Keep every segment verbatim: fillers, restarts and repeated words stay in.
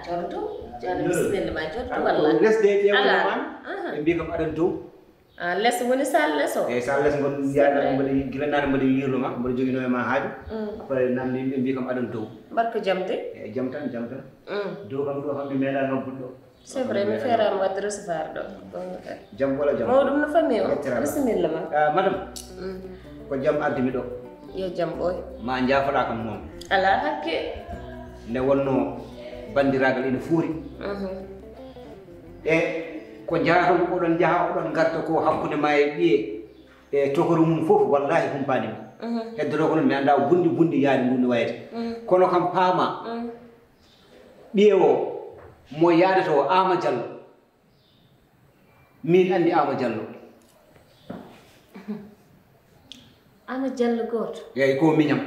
Jordo, jordo, bisimilla ma, jordo. Walla lesde ƴeewde ma. Ɓe mbi kam aɗan dow. Ah, les woni sal les o. Eyi, sal les ngon. Mbiyaɗa mbaɗa, gila naane mbaɗa yirno ma, mbaɗa jogino e ma haaju. Après nan yimɓe mbi kam aɗan dow. Mbar ko jam de? Eyi, jam tan, jam tan. Dow kam ɗo kam mi meeɗa noddude ɗo. C'est vrai, mi feeraama waɗde recevoir ɗo. Jam wala jam? Mawɗum no famille o. Bisimilla ma. Ah, madame. Ko jam ardi mi ɗo. Yo jam ɓooy. Ma njaafoɗa kam noon. Alaa hakke. Nde wonno banndiraagal ina fuuri. E ko njaaton oɗon njaha oɗon ngarta ko hakkunde ma e ɓiye e tokoro mum fof, wallahi humpaani mi. Heddoto ko noon mi annda bunndi bunndi yaade ndu no wayata. Kono kam paama. Ɓiye o mo yaadata o Ama Diallo. Min anndi Ama Diallo. Ama Diallo gooto? Eyi, ko miñam.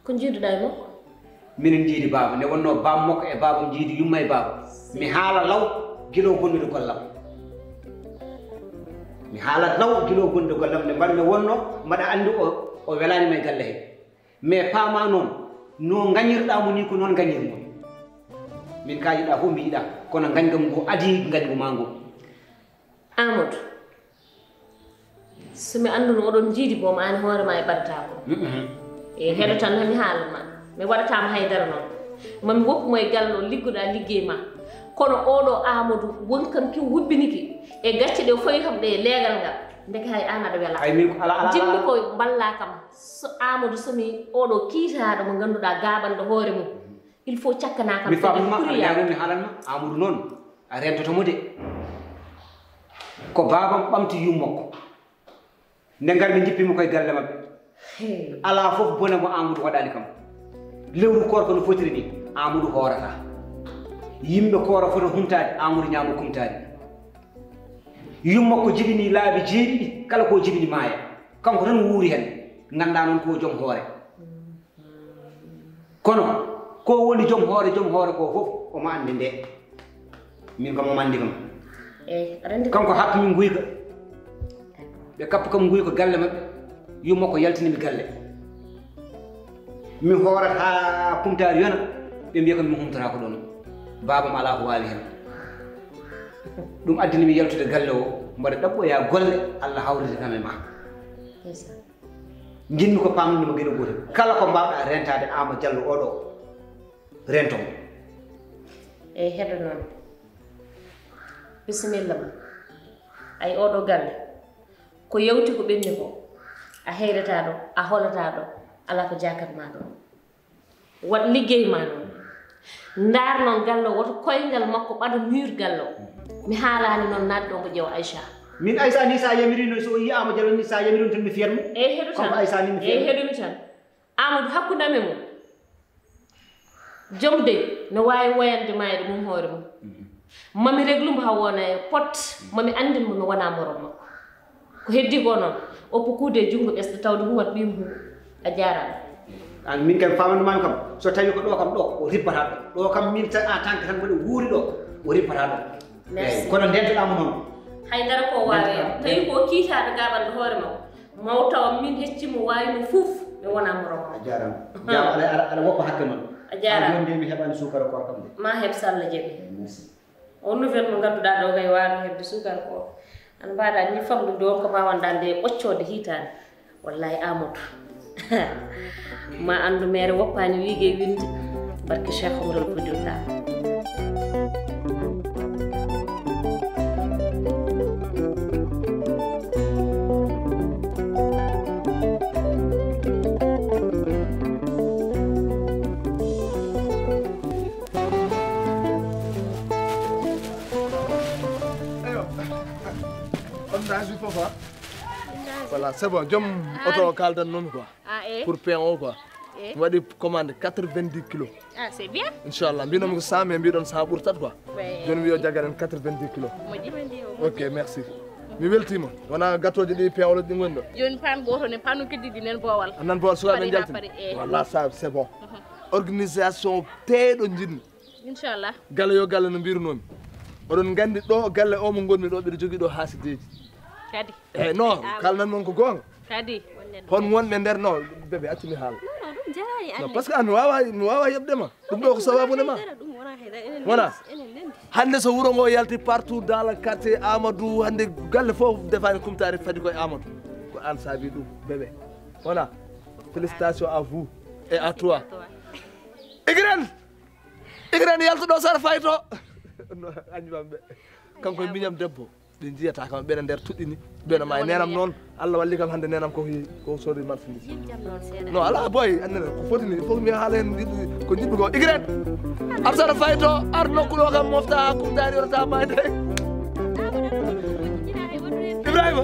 Ko njiiduɗa e makko? Minen njiidi baaba, nde wonno baaba makko e baabam njiidi yumma e baaba. Mi haala law gila o bonnude gollam. Mi haala law gila o bonnude gollam, nde mbaɗmi wonno mbaɗa anndi o, o welaani ma e galle he. Mais paama noon, no ngañirɗa mo ni ko noon ngañir mo. Min ka yiɗa fof mi yiɗa, kono ngañgam ngu adi ngañgu ma ngu. Amadou, so mi annduno oɗon njiidi boom, aan hoore ma e baɗata ko. E heɗo tan, mi haalan ma. Mi waɗataama haydara noon. Ma mi woppu mo e galle o, liggoɗa liggey ma. Kono oɗo Amadou, won kam ki hubbiniki e gacce ɗe o fawi kam ɗe e leegal ngal. Ndeke hay aan aɗa wela. Ay, min ko ala, ala, ala. Jiɗmi ko mballa kam. So Amadou, so mi oɗo kiitaaɗo mo ngannduɗaa gaaɓanɗo hoore mum, il faut cakkanaa kam. Mi faamnii ma, aɗa ñaagoo mi haalan ma. Amadou noon, a rentoto mo de. Ko baabam ɓamti yumma ko. Nde ngar ɓe njippi mo koye galle maɓɓe. Alaa fof bone mo Amadou waɗaani kam. Lewru koor ko no fotiri ni, Amadou hoorata. Yimɓe koora fota humtaade, Amadou ñaama kumtaade. Yumma ko jibini laabi jeeɗiɗi, kala ko jibini maaya. Kanko tan wuuri heen, nganndaa noon ko joom hoore. Kono ko woni joom hoore, joom hoore ko fof omo anndi nde. Min kam omo anndi kam. Eyi, aɗa anndi. Kanko happi min nguyka. Ɓe kappi kam nguyka galle maɓɓe. Yumma ko yaltini mi galle. Mi hoorata haa kumtaari yona, ɓe mbiya kam mi humtata ko ɗoon. Baabam alaa ko waawi heen. Ɗum addini mi yaltude galle o, mbaɗa ɗaɓɓoya golle, Allah hawride kam e ma. Ndeysaan. Njiɗmi ko paamnude ma geɗe gootel. Kala ko mbaawɗa rentaade Ama Diallo oɗo, rento mo. Eyi, heɗo noon. Bisimilla ma. Ay, oɗo galle. Ko yawti ko ɓenni ko. A heydataa ɗo, a holataa ɗo, alaa ko jaakat ma ɗo. Waɗ liggey ma noon. Ndaar noon galle o, woto koyngal makko ɓado mur galle o. Mi haalaani noon naat ɗo mbo ƴeewa Aïcha. Min Aïcha ni sa yamiri no so o yi Ama Diallo ni sa yamiri on tan mi fiyat mo. Eyi, heɗo tan. Kanko Aïcha ni mi fiyat mo. Eyi, heɗumi tan. Amadou, hakkunde am e mum. Joom dey no waawi woyande maayde mum hoore mum. Mami reglu mbo haa wona e pot, mami anndin mo mi wona morom makko. Ko heddi ko noon, oppo kuude e junngo ɓesɗo tawde huwat ɓiyum hu. A jaaraama. An min kam famandu mami kam, so tawi ko ɗo kam ɗo, o rippata ɗo. Ɗo kam min tan en tant que tan mboɗo wuuri ɗo, o rippata ɗo. Merci. Eyi, kono ndentoɗa mo noon. Haydara ko waawi. Ndentoɗa mo. Tawi ko kiitaɗo gaɓanɗo hoore makko. Maw tawa min hecci mo waawi mo fof, mi wona morom makko. A jaaraama. Jaam aɗa, aɗa, aɗa woppa hakke noon. A jaaraama. Haa jooni de mi heɓaani suukara koor kam de. Ma heɓ so Allah jaɓi. Eyi, merci. On nouvelle mo ngannduɗaa ɗo kay waano heɓde suukar ko. An mbaɗa ni famɗude on ko mbawanɗa nde ɓoccoode hitaande. Wallahi Amadou. Ma anndu mere woppaani wiige winde. Barke Cheikh Omarul Foutiou Tall. Eyo. On naaji fof, ha? Voilà, c'est bon. Joom oto o kaldan noon quoi. Ah, eh. Pour pain o quoi. Eh. Mi waɗi commande quatre-vingt-dix kilos. Ah, c'est bien. Inchallah. Mbinomi ko cent, mais mbiɗon cent ɓurtat quoi. Ouais. Jooni mi yo jaggan en quatre-vingt-dix kilos. Moƴƴi. Ok, merci. Mi weltima. Wona gâteau ji ɗi pain o ɗi ngoni ɗo. Jooni pan goto ne, panu keddi ɗi nen bowal. A nan bowal sukaɓe jaltini. Eh. Voilà, ça, c'est bon. Mhm. Organisation teeɗo jinmi. Inchallah. Galle yo galle no mbirunomi. Oɗon nganndi ɗo galle o mo ngonmi ɗo, mbiɗo jogii ɗo haasideeji. Kadi. Eyi, non, kalnan mon ko goonga. Kadi. Hon wonɓe nder, non, bébé, accu mi haala. Non, non, ɗum Jaraani. Non, parce que an mi wawa mi wawa yeɓde ma. Ɗum ɗo ko sababu ne ma. Wona. Hannde so wuro ngo yalti partout dans le quartier Amadou, hannde galle fof defaani kumtaari fadi koye Amadou. Ko an saabi ɗum, bébé. Wona. Félicitations à vous et à toi. Igrène. Igrène yaltuɗo sara fayto. Añi bamɓe. Kanko e miñam debbo. Ɓe njiyata kam ɓeɗa nder tuɗɗini. Ɓeɗa ma e nenam noon. Allah walli kam hannde nenam ko hi ko sori marchandise. Non, ala boy, annene ko fotini fof mi haala hen jiɗɗi ko jiɗɗi ko. Igrène. Ar sara fayto ar nokku ɗo kam mofta kumtaari wonata mayde. Ibrahima.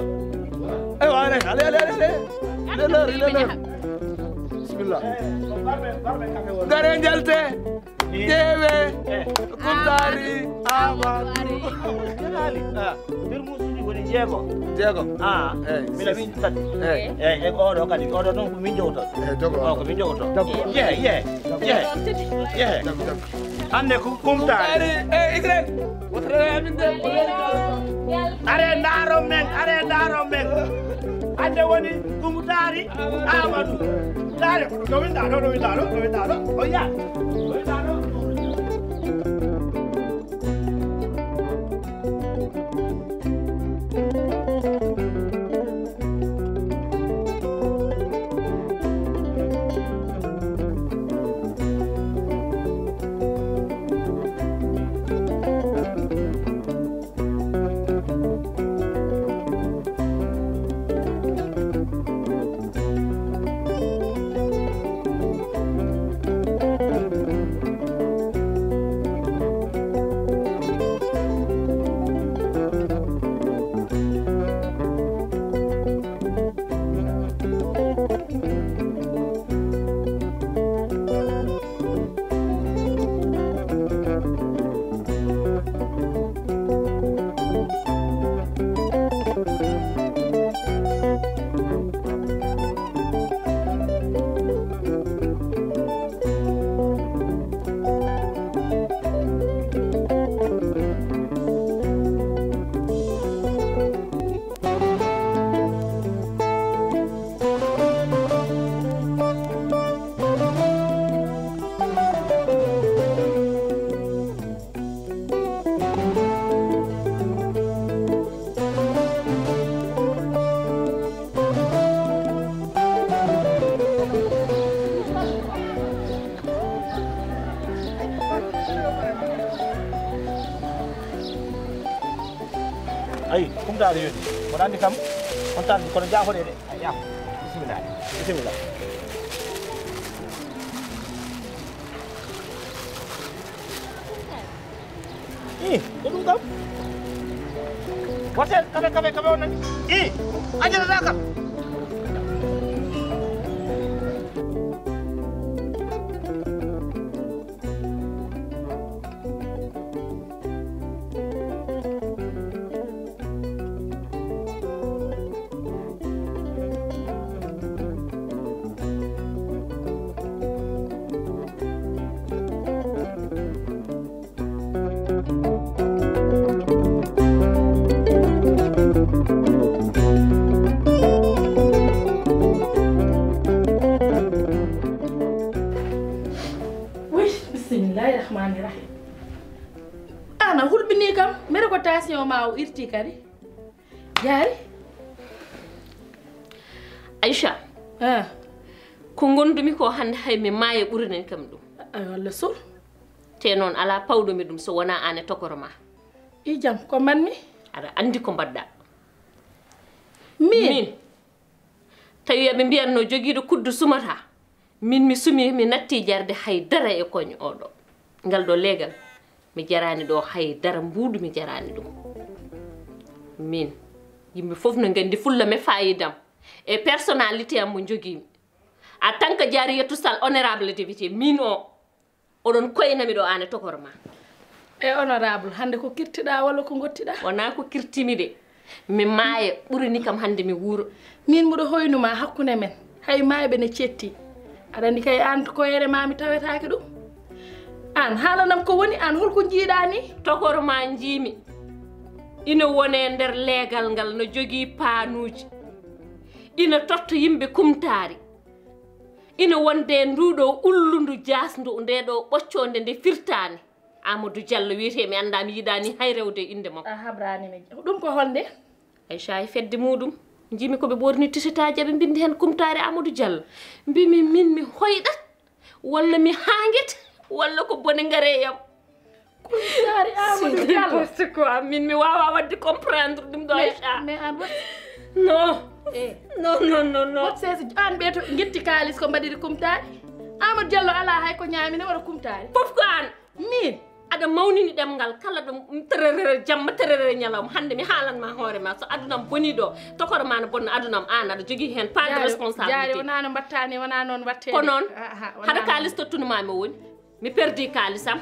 Eywa, allez, allez, allez, allez. L'honneur, l'honneur. Bismillah. Dare njalte. Ƴeewe. Kumtaari. Amadou. Nder muusuuji woni jeego. Jeego. Ah, eyi. Mila min tati. Eyi. Eyi, e oɗo kadi, oɗo noon ko min jogotoo. Eyi, jogo. O ko min jogotoo. Jogo. Yehe, yehe, yehe. Yehe. Jogo, jogo. Hannde ko kumtaari. Kumtaari, eyi, Igrène. Wotere amin de. Are ndaaro men, are ndaaro men. Hannde woni kumtaari Amadou. Ndaare ko ɗo winda ɗo, ɗo winda ɗo, ɗo winda ɗo. O yiya. Ɗo winda ɗo. Ayi, kumtaari yoni. Mboɗo anndi kam, on taardi kono jaafoɗe de. Ayi, yaafo. Bisimilla. Bisimilla. Ih, ko ɗum kam? Wate kafe, kafe, kafe on nani? Ih, a ƴettata kam. Wuy, bisimillahi rahmani rahim. An a hulɓini kam, mbeɗa ko tension ma o irti kadi. Jaari? Aïcha, ah, ko ngondumi ko hannde hay mi maaya ɓuranani kam ɗum. Ay, walla sur. Te noon alaa pawɗo mi ɗum so wonaa aan e tokoro ma. I jam, ko mbaɗmi? Aɗa anndi ko mbaɗɗa. Min? Min. Tawi aɓe mbiyanno jogiiɗo kuddu sumata. Min mi sumi, mi natti jarde hay dara e koñ oɗo. Ngal ɗo leegal, mi jaraani ɗo hay dara mbuuɗu, mi jaraani ɗum. Min, yimɓe fof no nganndi fulla me faayidam e personnalité am mo njogiimi. En tant que Jariyatu Sall, honorable député, min o, oɗon koynami ɗo aan e tokoro ma. E honorable, hannde ko kirtiɗa walla ko ngottiɗa? Wonaa ko kirtimi de. Mi maaya ɓurini kam hannde mi wuuro. Min mboɗo hoynu ma hakkunde men. Hay maayɓe ne cetti. Aɗa anndi kay aan ko koyeere ma mi tawetaake ɗum. Aan haalanam ko woni aan holko njiiɗa ni? Tokoro ma njiimi. Ina wone nder leegal ngal no jogii paanuuji. Ina totta yimɓe kumtaari. Ina wonde nduɗo ullundu jasndu nde ɗo ɓoccoonde nde firtaani. Amadou Diallo wiyetee mi anndaa mi yiɗaani hay rewde innde makko. A habraani mi. Ɗum ko holnde? Aïcha e fedde muɗum. Njimi ko ɓe ɓorni tisitaaji ɓe mbindi heen kumtaare Amadou Diallo. Mbimi min mi hoyɗat walla mi haanget walla ko bone ngare yam. Kumtaari Amadou Diallo. N'importe quoi. Min mi waawaa waɗde comprendre ɗum ɗo, Aïcha. Mais an wat. Non. Eh. Non, non, non, non. Wat sese an ɓe to ngetti kaalis ko mbaɗiri kumtaari. Amadou Diallo alaa hay ko ñaami ne waɗa kumtaari. Fof ko an. Min. Aɗa mawnini ɗemngal kala ɗum tererere jamma tererere ñalawma. Hannde mi haalan ma hoore ma so adunam boni ɗo. Tokoro ma no bonna adunam an aɗa jogii heen part de responsabilité. Jaari wonaa no mbattani wonaa noon wattede. Ko noon. Haɗa kaalis tottunuma mi woni. Mi perdi kaalisam,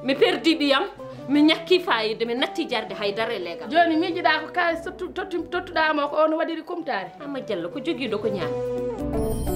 mi perdi ɓiyam, mi ñakki fayida, mi natti jarde hay dara e leegal. Jooni miijiɗa ko kaalis tottu- tottu- tottuɗa mo ko on waɗiri kumtaare? Amma Jallo ko jogiiɗo ko ñaami.